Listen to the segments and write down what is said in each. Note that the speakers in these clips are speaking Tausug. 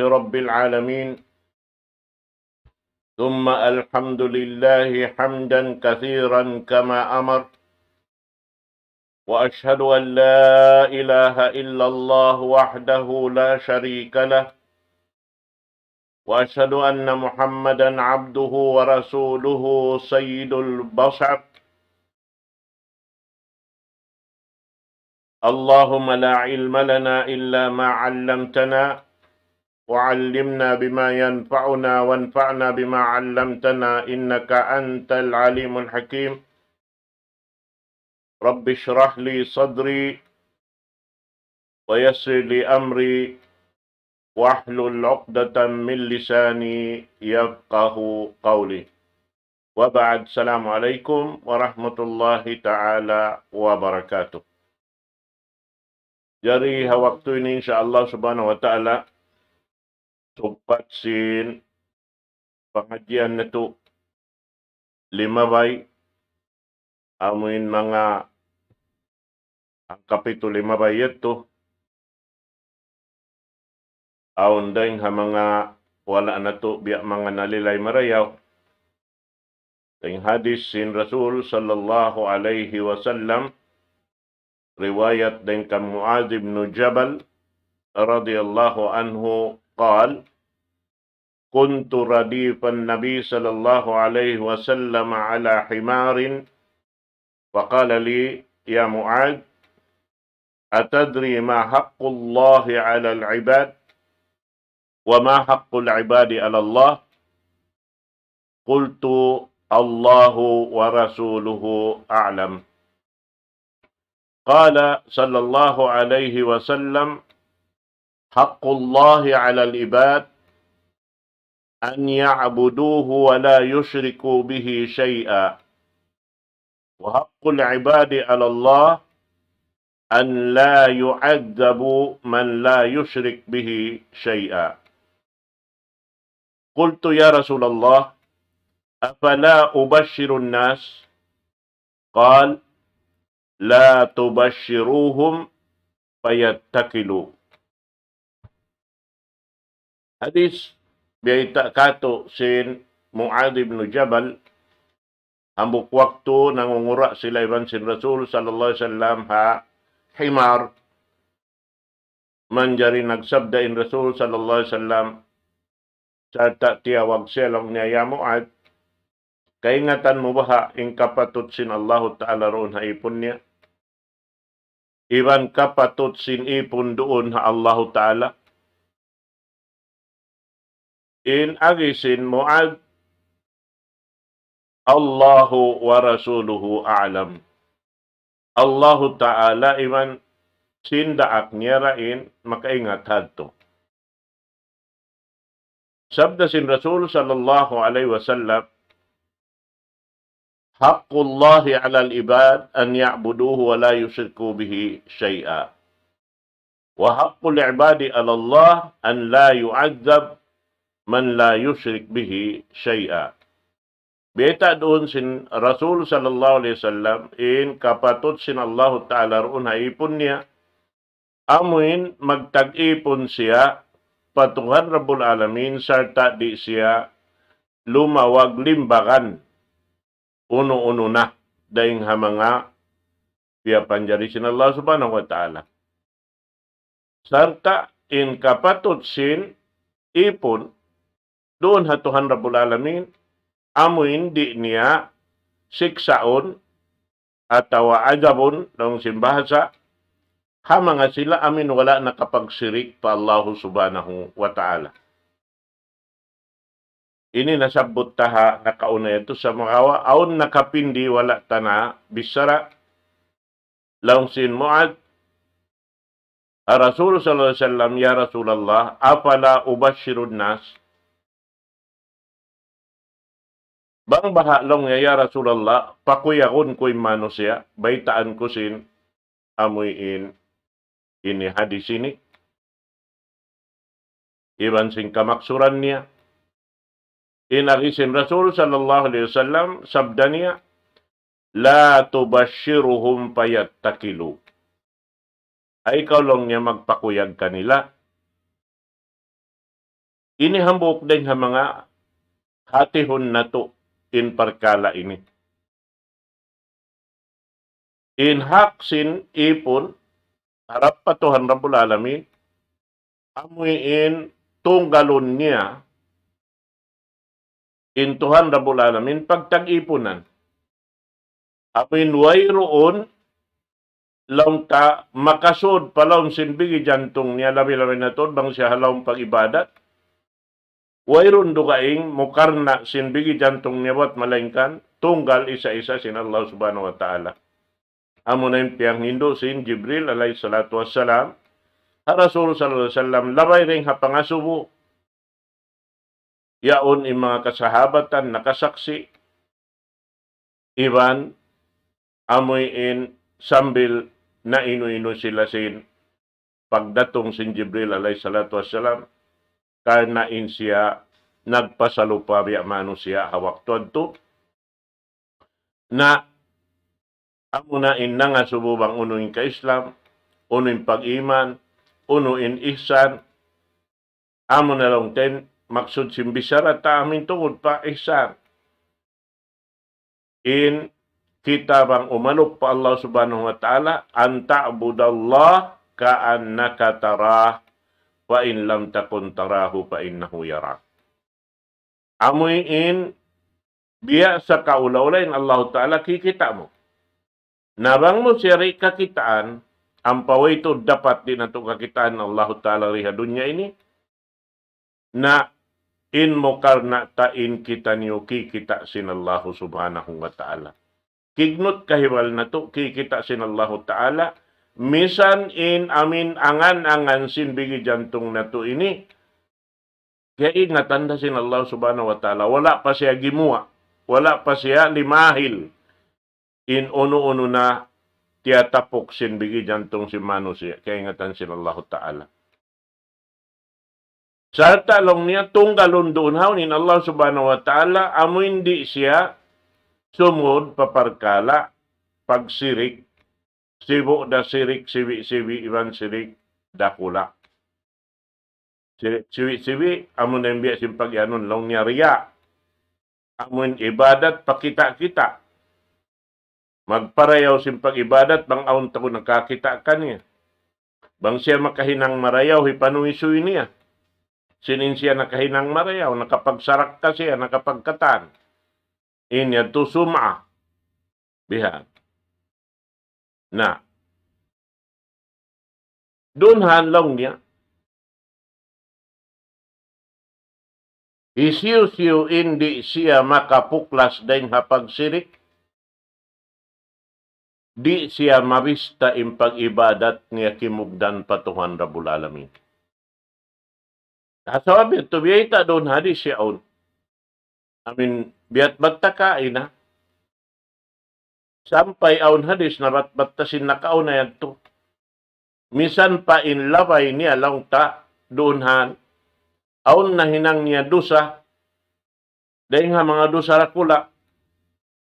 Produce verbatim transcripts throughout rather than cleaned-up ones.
رب العالمين، ثم الحمد لله حمدا كثيرا كما أمر، وأشهد أن لا إله إلا الله وحده لا شريك له، وأشهد أن محمدا عبده ورسوله سيد البشر. اللهم لا علم لنا إلا ما علمتنا، وعلمنا بما ينفعنا، وانفعنا بما علمتنا، إنك أنت العليم الحكيم. رب اشرح لي صدري، ويسر لي أمري، واحلل عقدة من لساني يفقه قولي. وبعد، السلام عليكم ورحمة الله تعالى وبركاته. Jari ha waktu ini, insya Allah subhanahu wa ta'ala, sugpat sin pangadjian natu' limabay, amuin manga hangkapitu limabay yadtu, awn dayng ha manga wala' natu' biya' manga nalilay marayaw. Dayng hadis sin Rasul sallallahu alayhi wasallam, riwayat dayng kan Muadz ibn Jabal radiyallahu anhu, قال: كنت رديف النبي صلى الله عليه وسلم على حمار، فقال لي: يا معاذ، أتدري ما حق الله على العباد؟ وما حق العباد على الله؟ قلت: الله ورسوله أعلم. قال صلى الله عليه وسلم: حق الله على العباد أن يعبدوه ولا يشركوا به شيئا، وحق العباد على الله أن لا يعذب من لا يشرك به شيئا. قلت: يا رسول الله، أفلا أبشر الناس؟ قال: لا تبشروهم فيتكلوا. Hadis biyayta' katu' sin Muadz ibn Jabal, hambuuk waktu nangungura' sila iban sin Rasul sallallahu alayhi wasallam ha himar, manjari nagsabda in Rasul sallallahu alayhi wasallam, sarta' tiyawag siya laung niya, "Ya Muadz, kaingatan mu baha' in kapatut sin Allahu Ta'ala duun ha ipun niya? Iban kapatut sin ipun duun ha Allahu Ta'ala?" In agi sin Muadz, "الله ورسوله أعلم." Allahu Ta'ala iban sin daak niya ra in makaingat hadtu. Sabda sin Rasul sallallahu alayhi wasallam, حق الله على العباد أن يعبدوه ولا يشركوا به شيئا، وحق العباد على الله أن لا يعذب من لا يشرك به شيئا. Biyayta' duun sin Rasul sallallahu alayhi wasallam, in kapatut sin Allahu Ta'ala duun ha ipun niya, amuin magtag-ipun siya pa Tuhan Rabbul Alamin, sarta' di' siya lumawag limbagan unu-unu na dayng ha manga piyapanjari sin Allah Subhanahu wa Ta'ala. Sarta' in kapatut sin ipun duun ha Tuhan Rabbul Alamin, amuin di' niya siksaun atawa adabun, laung sin bahasa, ha manga sila amuin wala' nakapagsirik pa Allahu Subhanahu wa Ta'ala. Ini nasabbut ta ha nakauna yadtu, sumagawa' awn nakapindi wala' ta na bichara. Laung sin Muadz ha Rasul sallallahu alayhi wasallam, "Ya Rasulallah, أفلا أبشر الناس؟" Bang baha' laung niya, "Ya Rasulallah, pakuyagun ku in manusiya', baytaan ku sin amuin ini hadis ini iban sin kamaksuran niya." In agi sin Rasul sallallahu alayhi wasallam, sabda niya, "لا تبشرهم فيتكلوا." Ayaw kaw laung niya magpakuyag kanila. Ini hambuuk dayn ha manga hatihun natu' in parkala' ini. In hak sin ipun, harap pa Tuhan Rabbul Alamin, amuin tunggalun niya, in Tuhan Rabbul Alamin, pagtag-ipunan. Amuin wayruun, laung ta, makasud pa lawm sin bigi jantung niya, labi-labi na tuud bang siya ha lawm pag-ibadat, wayruun dugaing mukarna' sin bigi jantung niya buwat malaingkan tunggal isa-isa sin Allah Subhanahu wa Ta'ala. Amuna in piyanghindu' sin Jibril alayhi salatu wassalam ha Rasul sallallahu alayhi wasallam, labay dayn ha pangasubu, yaun in manga kasahabatan nakasaksi', iban amuin sambil nainu-inu sila sin pagdatung sin Jibril alayhi salatu wassalam, karna' in siya nagpasalupa biya' manusiya' ha waktu yadtu. Na amuna in nangasubu bang unu in ka-Islam, unu in pag-iman, unu in ihsan, amuna laung ta in maksud sin bichara ta amuin tungud pa ihsan. In kita bang umalup pa Allah Subhanahu wa Ta'ala, أن تعبد الله كأنك تراه فإن لم تكن تراه فإنه يراك. Amuin biya' sakaula-ula in Allahu Ta'ala kikita' mu. Na bang mu siya di' kakitaan, ampa way tuud dapat di' natu' kakitaan Allahu Ta'ala di ha dunya ini, na in mukarna' ta in kitaniyu kikita' sin Allahu Subhanahu wa Ta'ala. Kignut kahibal natu' kikita' sin Allahu Ta'ala, misan in amuin angan-angan sin bigi jantung natu' ini, kaingatan da sin Allah Subhanahu wa Ta'ala. Wala' pa siya gimuwa', wala' pa siya limahil in unu-unu na tiyatapuk sin bigi jantung sin manusiya', kaingatan sin Allahu Ta'ala. Sarta' laung niya tunggalun duun ha yaun in Allah Subhanahu wa Ta'ala, amuin di' siya sumud pa parkala' pagsirik, sibu' da sirik sibi'-sibi' iban sirik dakula'. Sirik sibi'-sibi', amuna in biya' sin pag-iyanun laung niya riya'. Amuin ibadat pakita'-kita'. Magparayaw sin pag-ibadat bang awn tau nakakita' kaniya. Bang siya makahinang marayaw, hipanuysuy niya sin in siya nakahinang marayaw, nakapagsarakka siya, nakapagkatan. In yadtu sum'a. Bihan. Na. Duun han laung niya. Hisiyu-siyu in di' siya makapuklas dayn ha pagsirik, di' siya mabista in pag-ibadat niya kimugdan pa Tuhan Rabbul Alamin. Sabab yadtu biyayta' duun hadis yaun. Amin, biya' bat ta kaina. Sampay awn hadis nabatbat ta sin nakauna yadtu. Misan pa in labay niya laung ta duun han, awn nahinang niya dusa, dayn ha manga dusa dakula',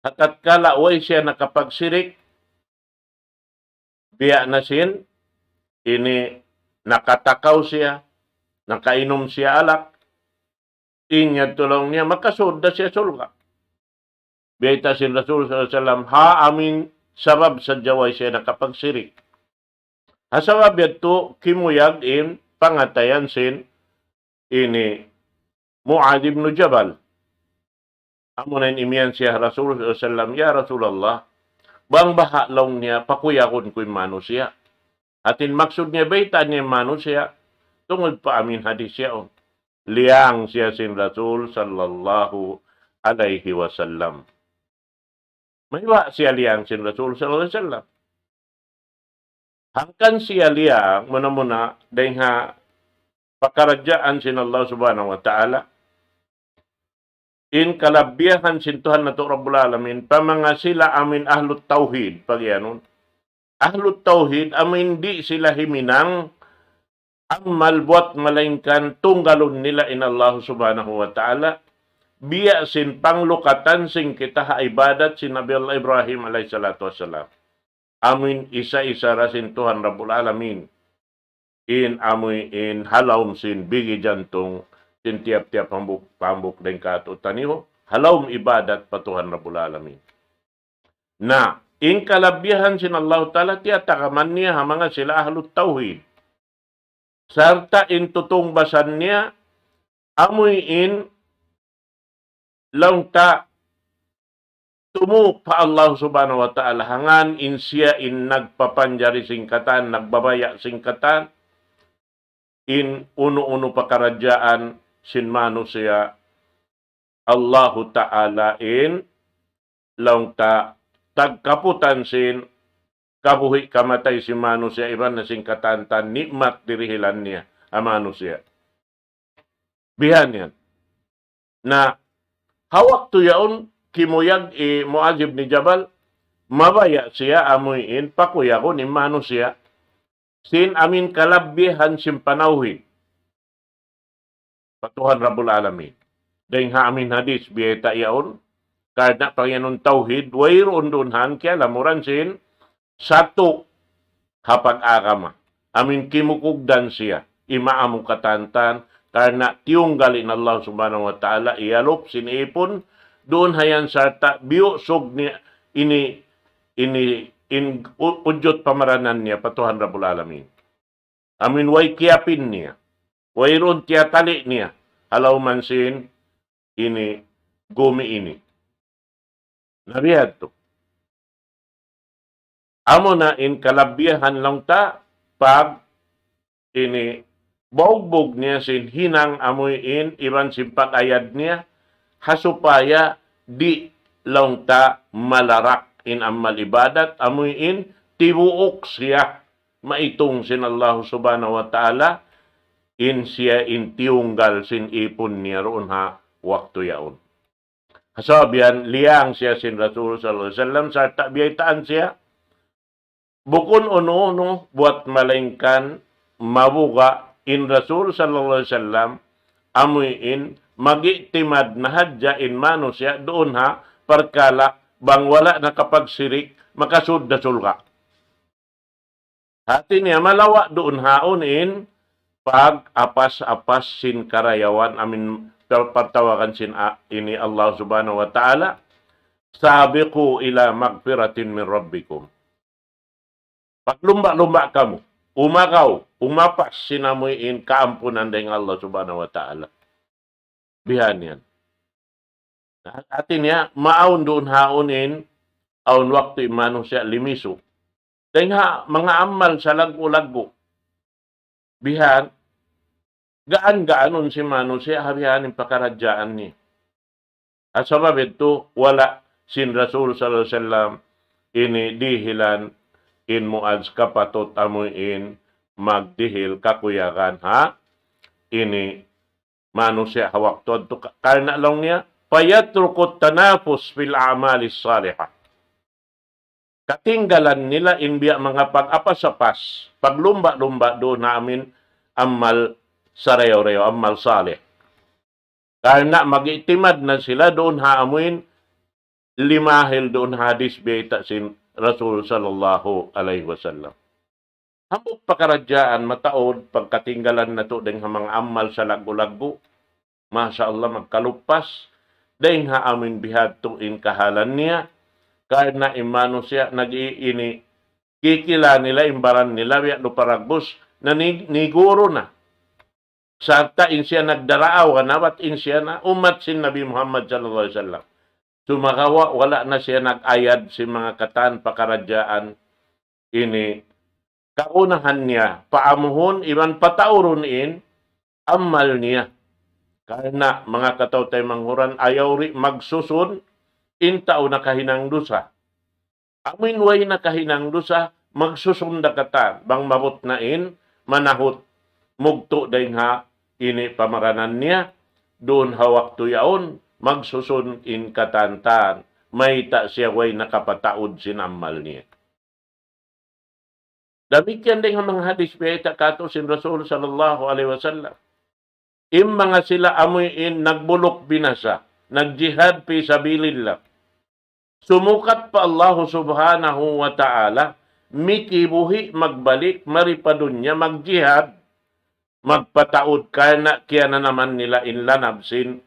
ha tatkala way siya nakapagsirik, biya' na sin ini nakatakaw siya, nakainum siya alak, in yadtu laung niya makasud da siya surga'. Biyayta' sin Rasul sallallahu alayhi wasallam, ha amin sabab sadja way siya nakapagsirik. Ha sabab yadtu kimuyag in pangatayan sin ini Muadz ibn Jabal. Amuna in imiyan siya Rasul sallallahu alayhi wasallam, "Ya Rasulullah, bang baha' laung niya pakuyagun ku in manusiya'." Hati in maksud niya baytaan niya in manusiya', tungud pa amin hadis yaun. Liyang siya sin Rasul sallallahu alayhi wasallam. Mayta' siya liyang sin Rasul sallallahu alayhi wasallam? Hangkan siya liyang, muna-muna, dayn ha pakaradjaan sin Allah Subhanahu wa Ta'ala, in kalabihan sin Tuhan natu' Rabbul Alamin, pa manga sila amin ahlut tawhid, pagiyanun. Ahlut tawhid, amin di' sila himinang amal buwat malaingkan tunggalun nila in Allah Subhanahu wa Ta'ala, biya' sin panglukatan sin kita ha ibadat sin Nabi Allah Ibrahim alayhi salatu wassalam. Amuin isa-isa ra sin Tuhan Rabbul Alamin. In amuin ha lawm sin bigi jantung sin tiyap-tiyap hambuuk, hambuuk dayn kātu'niyu, ha lawm ibadat pa Tuhan Rabbul Alamin. Na, in kalabihan sin Allahu Ta'ala tiyatakaman niya ha manga sila ahlut tawhid. Sarta' in tutungbasan niya, amuin laung ta tumup pa Allah Subhanahu wa Ta'ala, hangkan in siya in nagpapanjari sin katan, nagbabaya' sin katan, in unu-unu pakaradjaan sin manusiya', Allahu Ta'ala in laung ta tagkaputan sin kabuhi' kamatay sin manusiya', iban na sin katan-katan ni'mat dirihilan niya ha manusiya'. Bihan yan. Na, ha waktu yaun, kimuyag hi Muaz ibn Jabal, mabaya' siya amuin pakuyagun in manusiya'. Sin amuin kalabihan sin panawhid pa Tuhan Rabbul Alamin. Dayn ha amuin hadith, biyayta' yaun, karna' pangiyanun tawhid, wayruun duun han kiyalamuran sin satu' ha pag-agama. Amuin kimukugdan siya, imaamu katan-katan, karna' tiyunggal in Allah Subhanahu wa Ta'ala, iyalup sin ipun, duun ha yan sarta' biyusug niya ini, ini, in, u-, ujud pamaranan niya pa Tuhan Rabbul Alamin. Amuin way kiyapin niya. Wayruun tiyatali' niya. Ha lawm sin ini gumi ini. Na biya' hādtu. Amuna in kalabihan laung ta pag ini bugbug niya sin hinang amuin iban sin pag-ayad niya ha supaya di' laung ta malarak in amal ibadat amuin tibuuk siya maitung sin Allah Subhanahu wa Ta'ala, in siya in tiyunggal sin ipun niya duun ha waktu yaun. Sabab yan, liyang siya sin Rasul sallallahu alayhi wasallam, sarta' biyaytaan siya, bukun unu-unu buat malaingkan mabuga' in Rasul sallallahu alayhi wasallam, amuin mag-i'timad na hadja in manusiya' duun ha parkala' bang wala' nakapagsirik, makasud da surga'. Hāti niya malawa' duun haun in pag-apas-apas sin karayawan amuin par-, partawagan sin a-, ini Allah Subhanahu wa Ta'ala, سابقوا إلى مغفرة من ربكم. Paglumba'-lumba' kamu, umagaw, umapas sin amuin kaampunan dayn Allah Subhanahu wa Ta'ala. Bihan yan. Hāti niya, maawn duun haun in, awn waktu in manusiya' limisu. Dayn ha manga amal salaggu'-laggu'. Bihan, gaan-gaanun sin manusiya', ha bihan in pakaradjaan niya. Sabab yadtu, wala' sin Rasul sallallahu alayhi wasallam ini dihilan in Muaz kapatut amuin magdihil kakuyagan ha ini manusiya' ha waktu yadtu ka-, karna' laung niya, فيترك التنافس في الأعمال الصالحة. Katinggalan nila in biya' manga pag-apas-apas, paglumba'-lumba' duun ha amuin amal sarayaw-rayaw, amal salih. Karna' mag-i'timad na sila duun ha amuin limahil duun hadis biyayta' sin Rasul sallallahu alayhi wasallam. Hambuuk pakaradjaan mataud pagkatinggalan natu' dayn ha manga amal salaggu'-laggu'. Masha Allah, magkalupas. Dayn ha amuin bihadtu in kahalan niya. Karna' in manusiya' nag-iini, kikila nila in baran nila, biya' lupa ragbus, na ni-, niguru na. Sarta' in siya nagdaraaw na, bat in siya na ummat sin Nabi Muhammad sallallahu alayhi wasallam. Sumagawa', wala' na siya nag-ayad sin manga katan pakaradjaan ini. Kaunahan niya, paamuhun, iban pataurun in amal niya. Karna' manga kataw-taymanghuran, ayaw di' magsusun in tau nakahinang dusa. Amuin way nakahinang dusa, magsusun da katan, bang maabut na in manahut mugtu' dayn ha ini pamaranan niya, duun ha waktu yaun, magsusun in katan-katan, mayta' siya way nakapataud sin amal niya. Damikkiyan dayn ha manga hadis biyayta' kātu' sin Rasul sallallahu alayhi wasallam. In manga sila amuin nagbuluk binasa, nagjihad fi sabilillah. Sumukat pa Allahu Subhanahu wa Ta'ala, mikibuhi' magbalik mari pa dunya magjihad. magpataud karna' kiyananaman nila in lanab sin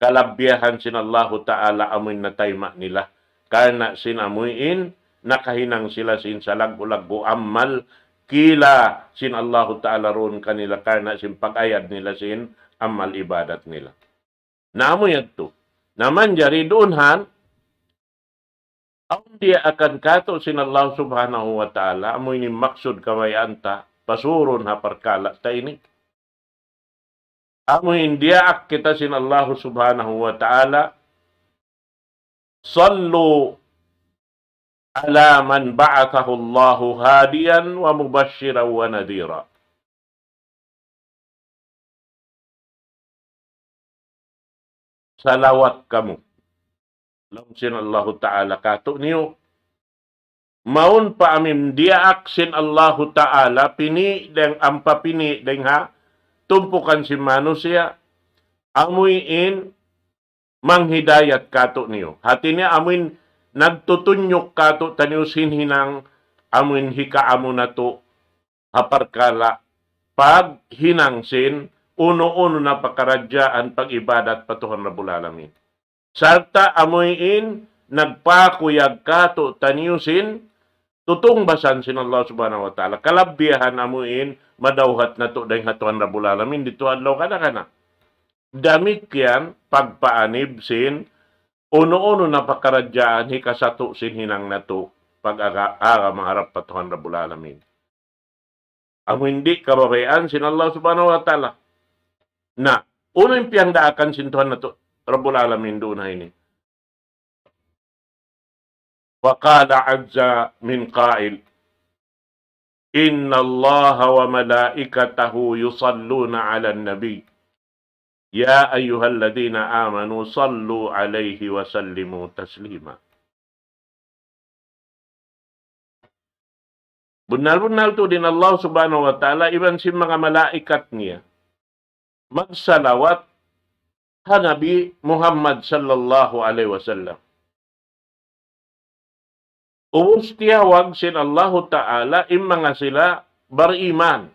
kalabbiyahan sin Allahu Ta'ala amuin natayma' nila. Karna' sin amuin nakahinang sila sin salaggu'-laggu' amal kila sin Allahu Ta'ala duun kanila karna' sin pag-ayad nila sin amal ibadat nila. Na amu yadtu. Na manjari duun han, awn diyaakan katu' sin Allah Subhanahu wa Ta'ala, amu ini maksud kabayaan ta, pasurun ha parkala' ta ini. Amu in diyaak kita sin Allah Subhanahu wa Ta'ala, صلوا على من بعثه الله هاديا ومبشرا ونذيرا. Salawat kamu. Laung sin Allahu Ta'ala katu' niyu. Mawn pa amu in diyaak sin Allahu Ta'ala, pini' dayng ampa pini' dayng ha tumpukan sin manusiya'. Amu in manghidayat katu' niyu. Hati niya amu in nagtutunyuk katu' taniyu sin hinang amu in hikaamu natu' ha parkala' paghinang sin unu-unu na pakaradjaan pag-ibadat pa Tuhan Rabbul Alamin. Sarta' amu in nagpakuyag katu' taniyu sin tutungbasan sin Allah Subhanahu wa Ta'ala. Kalabbiyahan amu in madawhat natu' dayng ha Tuhan Rabbul Alamin didtu ha adlaw kana-kana. Damikkiyan pagpaanib sin unu-unu na pakaradjaan hikasatu' sin hinang natu' pag-aga-, agama harap pa Tuhan Rabbul Alamin. Amu in di' kababayaan sin Allah Subhanahu wa Ta'ala. Na, unu in piyangdaakan sin Tuhan natu' Rabbul Alamin duun ha ini. وقال عز من قائل، إن الله وملائكته يصلون على النبي، يا أيها الذين آمنوا صلوا عليه وسلموا تسليما. Bunnal-bunnal tuud in Allah Subhanahu wa Ta'ala iban sin manga malaikat niya magsalawat ha Nabi Muhammad sallallahu alayhi wasallam. Ubus tiyawag sin Allahu Ta'ala in manga sila bariman,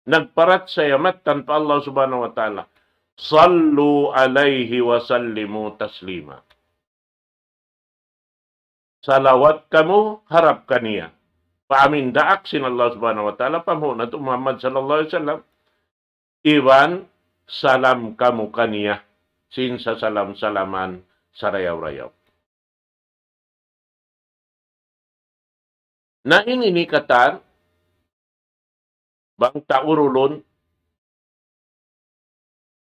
nagparachaya mattan pa Allah Subhanahu wa Ta'ala. صلوا عليه وسلموا تسليما. Salawat kamu harap kaniya. Pa amu in daak sin Allah Subhanahu wa Ta'ala, pa Muhammad, Muhammad sallallahu alayhi wasallam. Iban salam kamu kaniya sin sasalam-salaman sarayaw-rayaw. Na ini ini katan, bang ta urulun,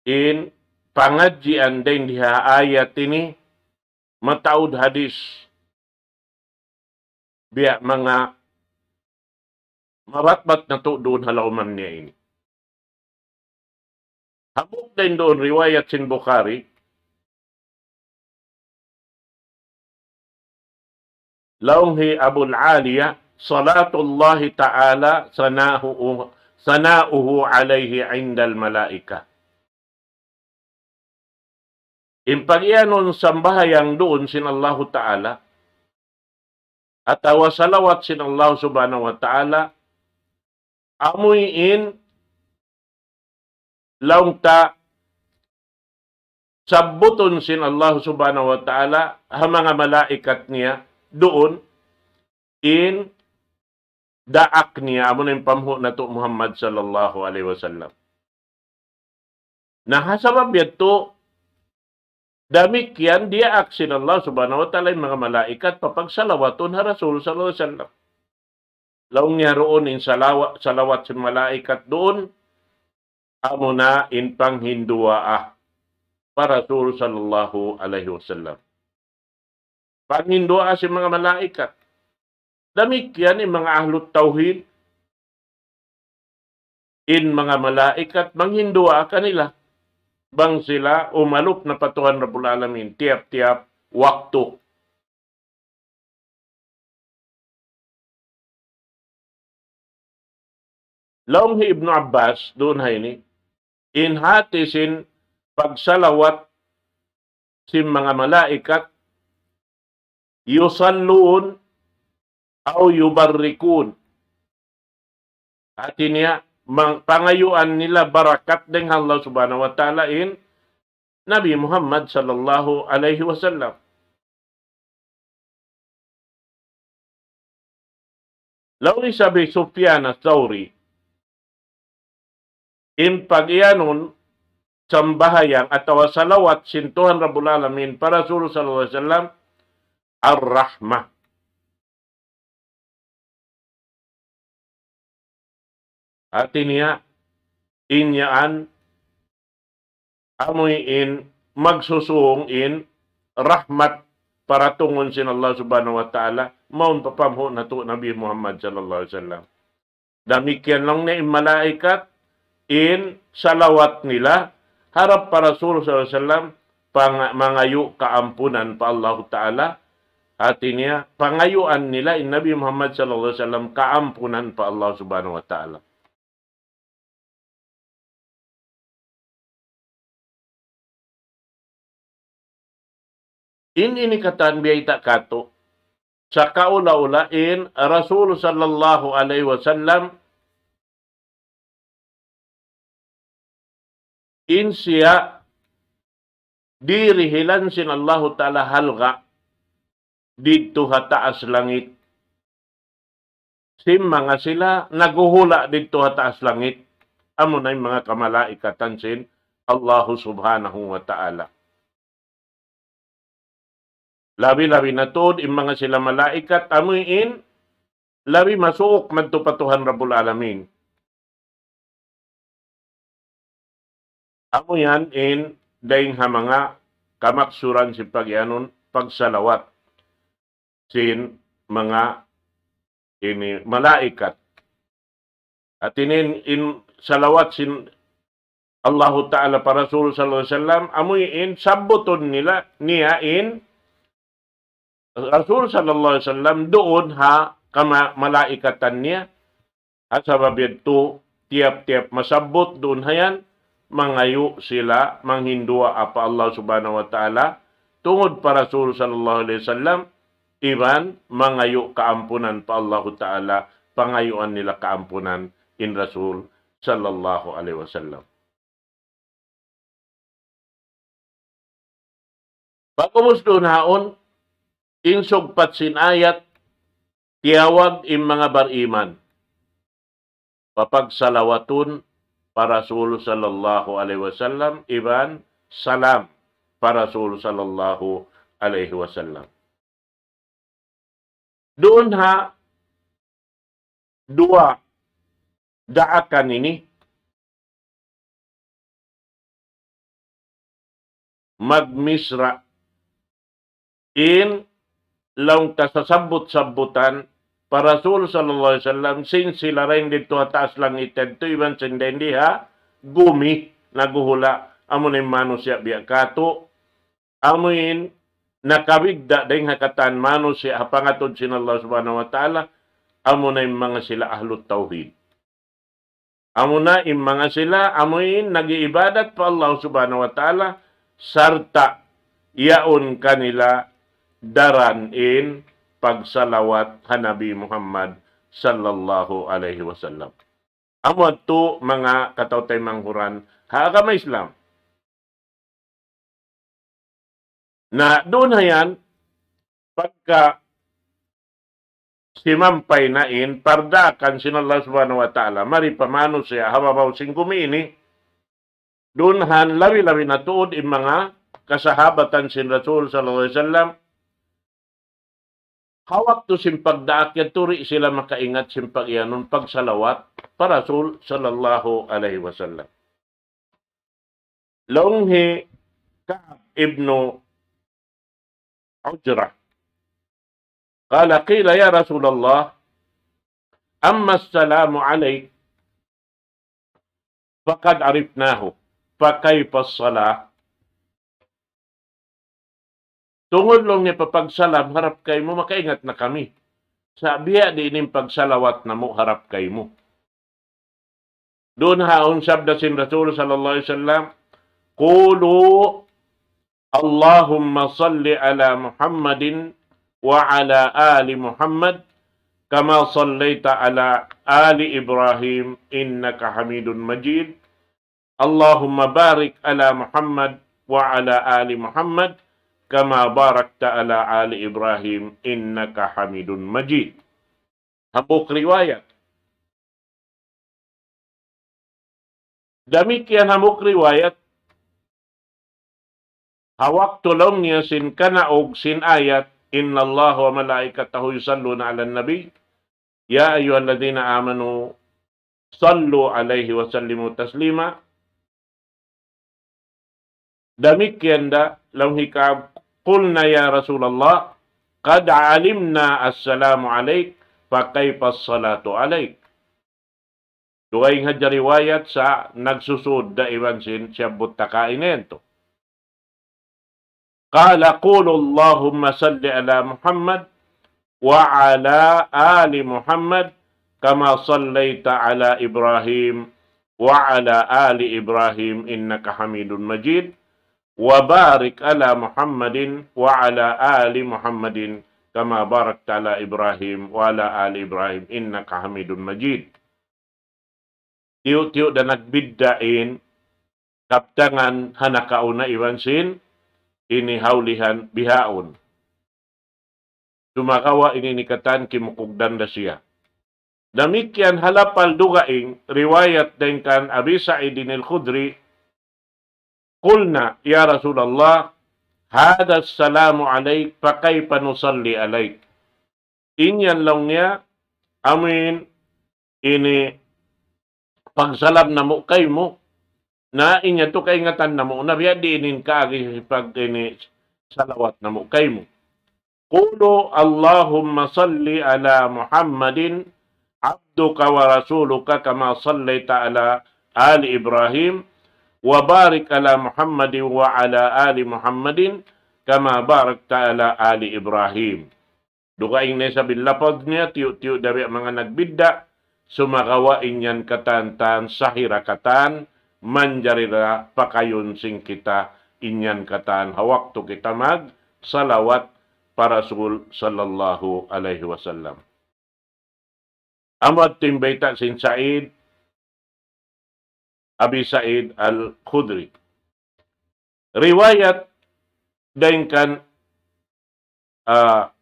in pangadjian dayn di ha ayat ini, mataud hadis, biya' manga mabatbat natu' duun ha lawman niya ini. Hambuuk dayn duun riwayat sin Bukhari, laung hi Abul Aliya, صلاة الله تعالى ثناؤه، ثناؤه عليه عند الملائكة. In pagiyanun sambahayang duun sin Allahu Ta'ala, atawa salawat sin Allah Subhanahu wa Ta'ala, amu in laung ta sabbutun sin Allah Subhanahu wa Ta'ala ha manga malaikat niya duun in daak niya, amu na in pamhu' natu' Muhammad sallallahu alayhi wasallam. Na ha sabab yadtu, damikkiyan diyaak sin Allah Subhanahu wa Ta'ala in manga malaikat pa pagsalawatun ha Rasul sallallahu alayhi wasallam. Laung niya duun in salawa-, salawat sin malaikat duun, amu na in panghinduwaa pa Rasul sallallahu alayhi wasallam. Panghinduwaa sin manga malaikat. Damikkiyan in manga ahlut tawhid, in manga malaikat manghinduwaa kanila. Bang sila umalup na pa Tuhan Rabbul Alamin, tiyap-tiyap waktu. Laung hi Ibnu Abbas, duun ha ini, in hati sin pagsalawat sin manga malaikat, يصلون أو يبركون. Hati niya, mang-, pangayuan nila barakat dayn ha Allah Subhanahu wa Ta'ala in Nabi Muhammad sallallahu alayhi wasallam. Laung isab hi Sufyan Ath-Thawri, in pag-iyanun sambahayang atawa salawat sin Tuhan Rabbul Alamin pa Rasul sallallahu alayhi wasallam, ar-rahmah. Hati niya, in yan, amuin magsusung in rahmat paratungun sin Allah Subhanahu wa Ta'ala, mawn pa panghu' natu' Nabi Muhammad sallallahu alayhi wasallam. Damikkiyan laung niya in malaikat, in salawat nila harap pa Rasul sallallahu alayhi wasallam, pang-, mangayu' kaampunan pa Allahu Ta'ala. Hati niya, pangayuan nila in Nabi Muhammad sallallahu alayhi wasallam kaampunan pa Allah Subhanahu wa Ta'ala. In ini katan biyayta' katu', sakaula-ula in Rasul sallallahu alayhi wasallam, in siya dirihilan sin Allahu Ta'ala halga' didtu ha taas langit. Sin manga sila naghuhula' didtu ha taas langit, amuna in manga kamalaikatan sin Allahu Subhanahu wa Ta'ala. Labi-labi na tuud in manga sila malaikat, amuin labi masuuk madtu pa Tuhan Rabbul Alamin. Amu yan in dayn ha manga kamaksuran sin pag-iyanun pagsalawat sin manga ini malaikat. Hati niya in salawat sin Allahu Ta'ala pa Rasul sallallahu alayhi wasallam, amuin sabbutun nila niya in Rasul sallallahu alayhi wasallam duun ha kama-, malaikatan niya. Ha sabab yadtu, tiyap-tiyap masabbut duun ha yan, mangayu' sila, manghinduwaa pa Allah Subhanahu wa Ta'ala, tungud pa Rasul sallallahu alayhi wasallam, iban mangayu' kaampunan pa Allahu Ta'ala, pangayuan nila kaampunan in Rasul sallallahu alayhi wasallam. Pag'ubus duun haun, in sugpat sin ayat, tiyawag in manga bariman. Papagsalawatun pa Rasul sallallahu alayhi wasallam, iban salam pa Rasul sallallahu alayhi wasallam. Duun ha duwa daakan ini, magmisra in laung ta sasabbut-sabbutan pa Rasul sallallahu alayhi wasallam, sin sila dayn didtu ha taas langit yadtu, iban sin dayn di ha gumi naghuhula', amu na in manusiya' biya' katu', amuin nakabidda' dayn ha katan manusiya' ha pangatud sin Allah Subhanahu wa Ta'ala, amu na in manga sila ahlut tawhid. Amu na in manga sila, amuin nag-iibadat pa Allah Subhanahu wa Ta'ala, sarta' yaun kanila daran in pagsalawat ha Nabi Muhammad sallallahu alayhi wasallam. Amu yadtu manga kataw-taymanghuran ha agama Islam. Na duun ha yan, pagka simampay na in pardaakan sin Allah Subhanahu wa Ta'ala, mari pa manusiya' ha babaw sin gumi ini, duun han labi-labi na tuud in manga kasahabatan sin Rasul sallallahu alayhi wasallam, ha waktu sin pagdaak yadtu di' sila makaingat sin pag-iyanun pagsalawat pa Rasul sallallahu alayhi wasallam. Laung hi Ka'b ibn Ujrah, قال: قيل يا رسول الله، أما السلام عليك فقد عرفناه، فكيف الصلاة؟ Tungud laung niya pa pagsalam harap kaymu, makaingat na kami. Sa' biya' diin in pagsalawat namu' harap kaymu? Duun ha yaun sabda sin Rasul sallallahu alayhi wasallam, قولوا اللهم صل على محمد وعلى آل محمد كما صليت على آل إبراهيم إنك حميد مجيد. اللهم بارك على محمد وعلى آل محمد كما باركت على آل إبراهيم إنك حميد مجيد. Hambuuk riwayat. Damikkiyan hambuuk riwayat. Ha waktu laung niya sin kanaug sin ayat, إن الله وملائكته يصلون على النبي يا أيها الذين آمنوا صلوا عليه وسلموا تسليما. Damikkiyan da laung hi Ka'b, قلنا يا رسول الله قد علمنا السلام عليك فكيف الصلاة عليك. Dugaing hadja riwayat sa' nagsusud da iban sin siyabbut ta kaina yadtu. قال قولوا اللهم صل على محمد وعلى آل محمد كما صليت على إبراهيم وعلى آل إبراهيم إنك حميد مجيد وبارك على محمد وعلى آل محمد كما باركت على إبراهيم وعلى آل إبراهيم إنك حميد مجيد. Tiyu'-tiyu' da nagbidda' in kabtangan ha nakauna iban sin ini ha ulihan bihaun. Sumagawa' ini in katan kimukugdan da siya. Damikkiyan ha lapal dugaing riwayat dayn kan Abi Sa'id al-Khudri, قلنا يا رسول الله هذا السلام عليك فكيف نصلي عليك. In yan laung niya, amuin ini pagsalam namu' kaymu, na in yadtu kaingatan namu', na biya' diin in kaagi pag ini salawat namu' kaymu. قولوا اللهم صل على محمد عبدك ورسولك كما صليت على آل إبراهيم وبارك على محمد وعلى آل محمد كما باركت على آل إبراهيم. Dugaing na isab in lapad niya, tiyu'-tiyu' da biya' manga nagbidda', sumagawa' in yan katan-katan, sahih da katan, manjari da pakayun sin kita in yan katan, ha waktu kita magsalawat pa Rasul sallallahu alayhi wasallam. Amu yadtu in bayta' sin Sa'id, Abi Sa'id Al-Khudri. Riwayat dayn kan, ah,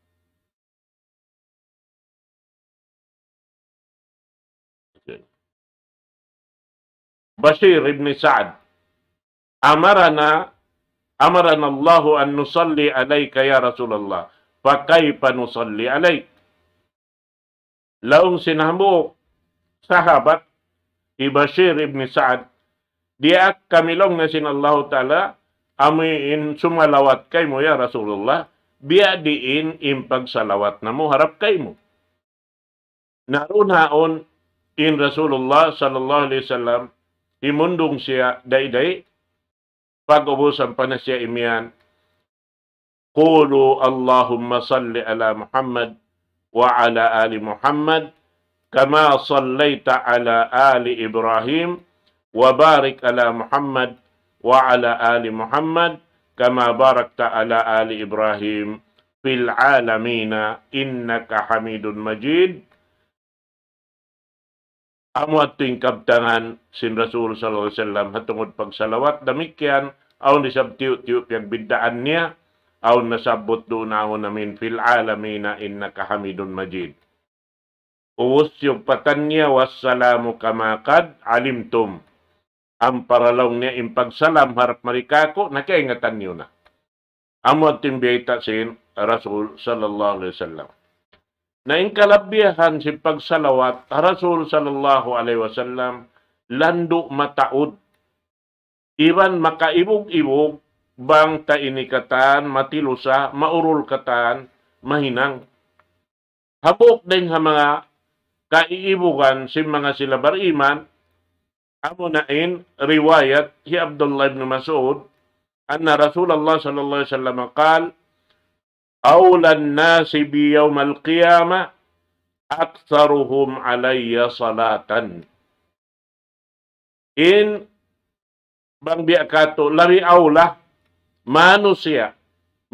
Bashir ibn Sa'd. أمرنا، أمرنا الله أن نصلي عليك يا رسول الله، فكيف نصلي عليك؟ Laung sin hambuuk sahabat, hi Bashir ibn Sa'd, diyaak kami laung niya sin Allahu Ta'ala, amuin sumalawat kaymu ya Rasulullah, biya' diin in pagsalawat namu' harap kaymu. Na duun haun in Rasulullah sallallahu alayhi wasallam, himundung siya dayday, pag'ubus ampa na siya imiyan, قولوا اللهم صل على محمد وعلى آل محمد كما صليت على آل إبراهيم وبارك على محمد وعلى آل محمد كما باركت على آل إبراهيم في العالمين إنك حميد مجيد. Amu yadtu in kabtangan sin Rasul sallallahu alayhi wasallam ha tungud pagsalawat. Damikkiyan, awn isab tiyu'-tiyu' piyagbiddaan niya, awn nasabbut duun amun amin في العالمين إنك حميد مجيد. Ubus siyugpatan niya, والسلام كما قد علمتم. Ampa ra laung niya in pagsalam harap mari kāku', na kaingatan niyu na. Amu yadtu in biyayta' sin Rasul sallallahu alayhi wasallam. Na in kalabihan sin pagsalawat ha Rasul sallallahu alayhi wasallam, landu' mataud. Iban makaibug-ibug, bang ta ini katan, matilusa, maurul katan, mahinang. Hambuuk dayn ha manga kaiibugan sin manga sila bariman, amuna in riwayat hi Abdullah ibn Mas'ud, أن رسول الله صلى الله عليه وسلم قال: أولى الناس بي يوم القيامة أكثرهم علي صلاة. In bang biya' katu', labi awla manusiya'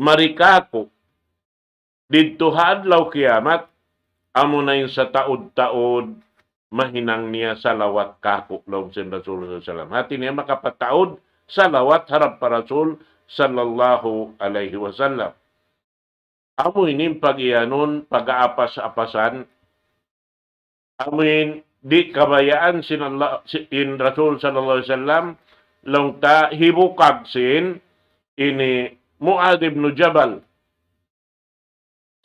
mari kāku' didtu ha adlaw kiyamat, amuna in sataud-taud mahinang niya salawat kāku', laung sin Rasul sallallahu alayhi wasallam. Hāti niya makapataud salawat harap pa Rasul sallallahu alayhi wasallam. Amu ini in pag-iyanun, pag-aapas-apasan, amu in di' kabayaan sin Allah, si-, in Rasul sallallahu alayhi wasallam, laung ta hibukag sin ini Muadh ibn Jabal.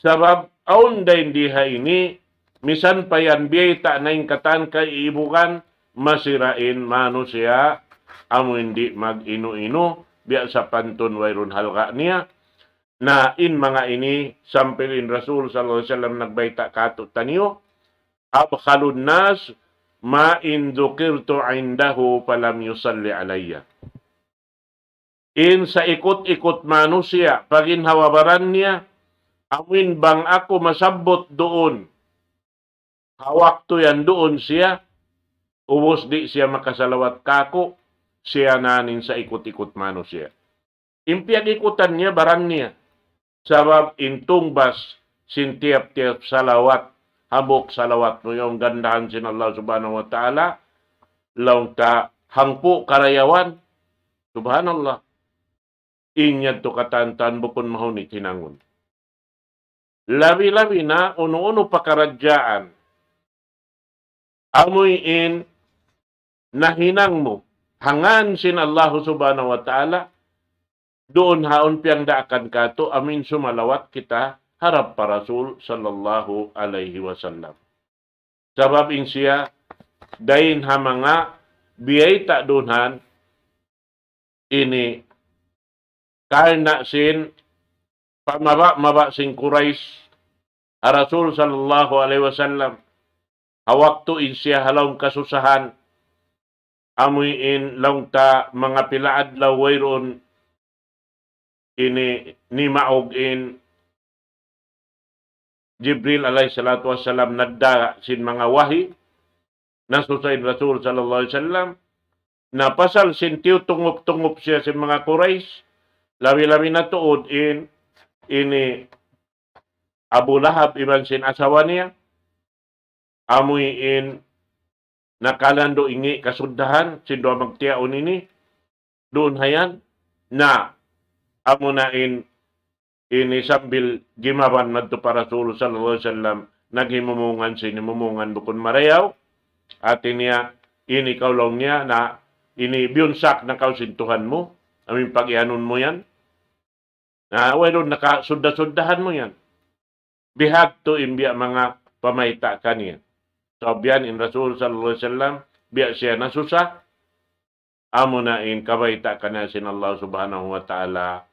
Sabab awn dayn di ha ini, misan pa yan biyayta' na in katan kaibugan, masi ra in manusiya', amu in di' mag-inu-inu, biya' sapantun wayruun halga' niya. Na in manga ini, sampay in Rasul sallallahu alayhi wasallam nagbayta' kātu'niyu, أبخل الناس من ذكرت عنده فلم يصل علي. In saikut-ikut manusiya', pa ginhawa-baran niya, amuin bang aku masabbut duun, ha waktu yan duun siya, ubus di' siya makasalawat kāku', siya na in saikut-ikut manusiya'. In piyag-ikutan niya, baran niya. Sabab in tungbas sin tiyap-tiyap salawat, hambuuk salawat mu yan gandahan sin Allah Subhanahu wa Ta'ala, laung ta hangpu' karayawan. Subhanallah. In yadtu katan-katan bukun mahunit hinangun. Labi-labi na unu-unu pakaradjaan. Amuin nahinang mu, ha ngān sin Allah Subhanahu wa Ta'ala, duun ha yaun piyagdaakan kātu', amuin sumalawat kita harap pa Rasul sallallahu alayhi wasallam. Sabab in siya, dayn ha manga biyayta' duun ha ini karna' sin pamaba'-maba' sin Quraysh, ha Rasul sallallahu alayhi wasallam, ha waktu in siya ha lawm kasusahan, amuin laung ta manga pila adlaw wayruun ini nimaug in Jibril alayhi salatu wassalam nagdara sin manga wahi, nasusa in Rasul sallallahu alayhi wasallam, na pasal sin tiyutungup-tungup siya sin manga Quraysh, labi-labi na tuud in, ini Abu Lahab iban sin asawa niya, amuin nakalandu' in ngi' kasuddahan, sin duwa magtiyaun ini, duun ha yan, na, amuna in, ini sambil gimaban madtu pa Rasul sallallahu alayhi wasallam, naghimumungan sin himumungan bukun marayaw, hāti niya, ini kaw laung niya, na, ini biyunsak na kaw sin Tuhan mu, amuin pag-iyanun mu yan, na, wayruun nakasudda-suddahan mu yan. Bihadtu in biya' manga pamayta' kaniya. Sabab yan in Rasul sallallahu alayhi wasallam, biya' siya nasusa, amuna in kabayta' kaniya sin Allah Subhanahu wa Ta'ala,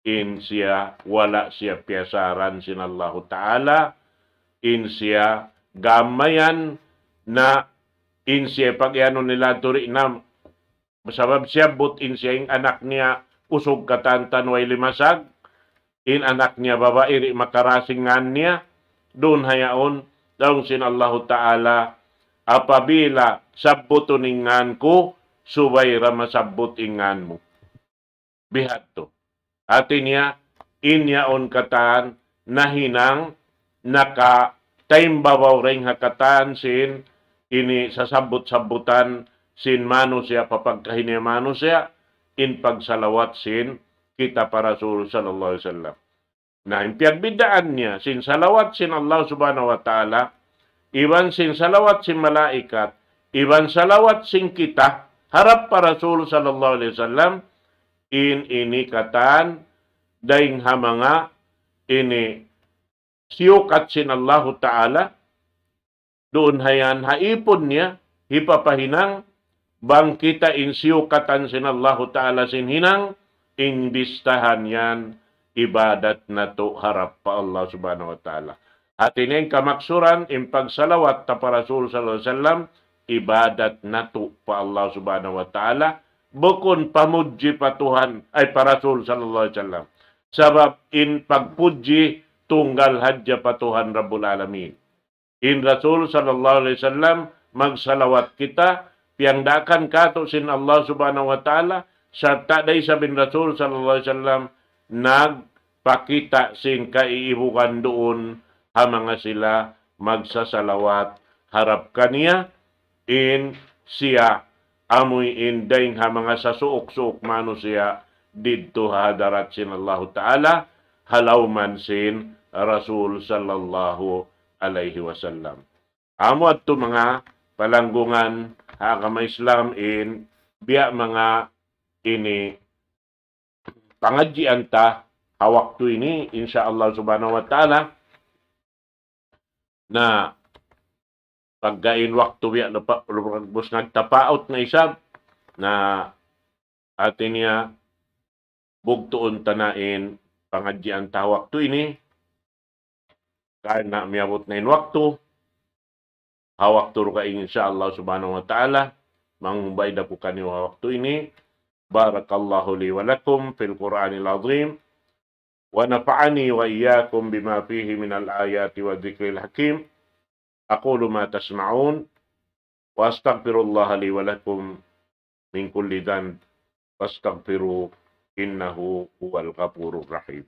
in siya wala' siya piyasaran sin Allahu Ta'ala, in siya gamayan na in siya pag-iyanun nila turi na Sabab siyabbut in siya in anak niya usug katan-katan way limasag, in anak niya babai di' makarasing ngan niya, duun ha yaun, laung sin Allahu Ta'ala, apabila sabbutun in ngan ku, subay da masabbut in ngan mu. Bihadtu. Hati niya, in yaun katan nahinang nakataimbabaw dayn ha katan sin ini sasabbut-sabbutan sin manusiya' pa pagkahi niya manusiya', in pagsalawat sin kita pa Rasul sallallahu alayhi wasallam. Na, in piyagbiddaan niya, sin salawat sin Allah Subhanahu wa Ta'ala, iban sin salawat sin malaikat, iban salawat sin kita, harap pa Rasul sallallahu alayhi wasallam, in ini katan, dayn ha manga ini siyukat sin Allahu Ta'ala, duun ha yan ha ipun niya, hipapahinang, bang kita in siyukatan sin Allahu Ta'ala sin hinang, in bistahan yan, ibadat natu' harap pa Allah Subhanahu wa Ta'ala. Hati niya in kamaksuran, in pagsalawat ta pa Rasul sallallahu alayhi wasallam, ibadat natu' pa Allah Subhanahu wa Ta'ala, bukun pamudji pa Tuhan, ay pa Rasul sallallahu alayhi wasallam. Sabab in pagpudji tunggal hadja pa Tuhan Rabbul Alamin. In Rasul sallallahu alayhi wasallam magsalawat kita, piyangdaakan katu' sin Allah Subhanahu wa Ta'ala, sarta' da isab in Rasul sallallahu alayhi wasallam nagpakita' sin kaiibugan duun ha manga sila magsasalawat harap kaniya, in siya amuin dayng ha manga sasuuk-suuk manusiya' didtu ha hadarat sin Allahu Ta'ala, ha lawm sin Rasul sallallahu alayhi wasallam. Amu yadtu manga palanggungan ha agama Islam in biya' manga ini pangadjian ta ha waktu ini, insya Allah subhanahu wa ta'ala. Na pagga in waktu biya' lupa, lupa, bus nagtapaut na isab, na hati niya bugtuun ta na in pangadjian ta ha waktu ini, karna' miyabut na in waktu, ha waktu dugaing insya Allah subhanahu wa ta'ala, manghumbay da ku kaniyu ha waktu ini. بارك الله لي ولكم في القرآن العظيم، ونفعني وإياكم بما فيه من الآيات والذكر الحكيم. أقول ما تسمعون، وأستغفر الله لي ولكم من كل ذنب، فاستغفروه، إنه هو الغفور الرحيم.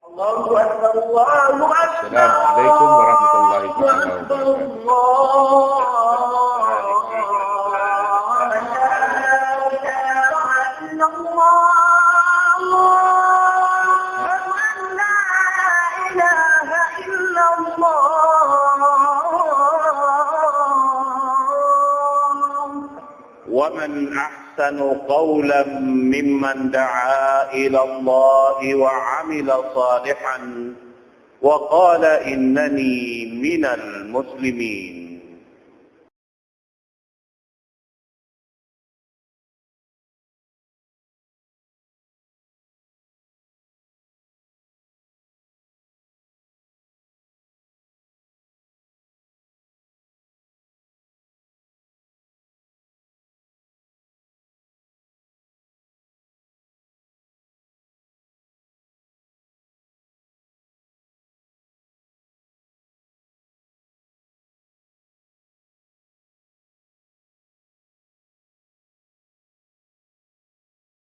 الله أكبر، الله أكبر. السلام عليكم ورحمة الله تعالى وبركاته. الله أكبر، لا إله إلا الله. أشهد أن لا إله إلا الله. ومن أحسن قولا ممن دعا إلى الله وعمل صالحا وقال إنني من المسلمين.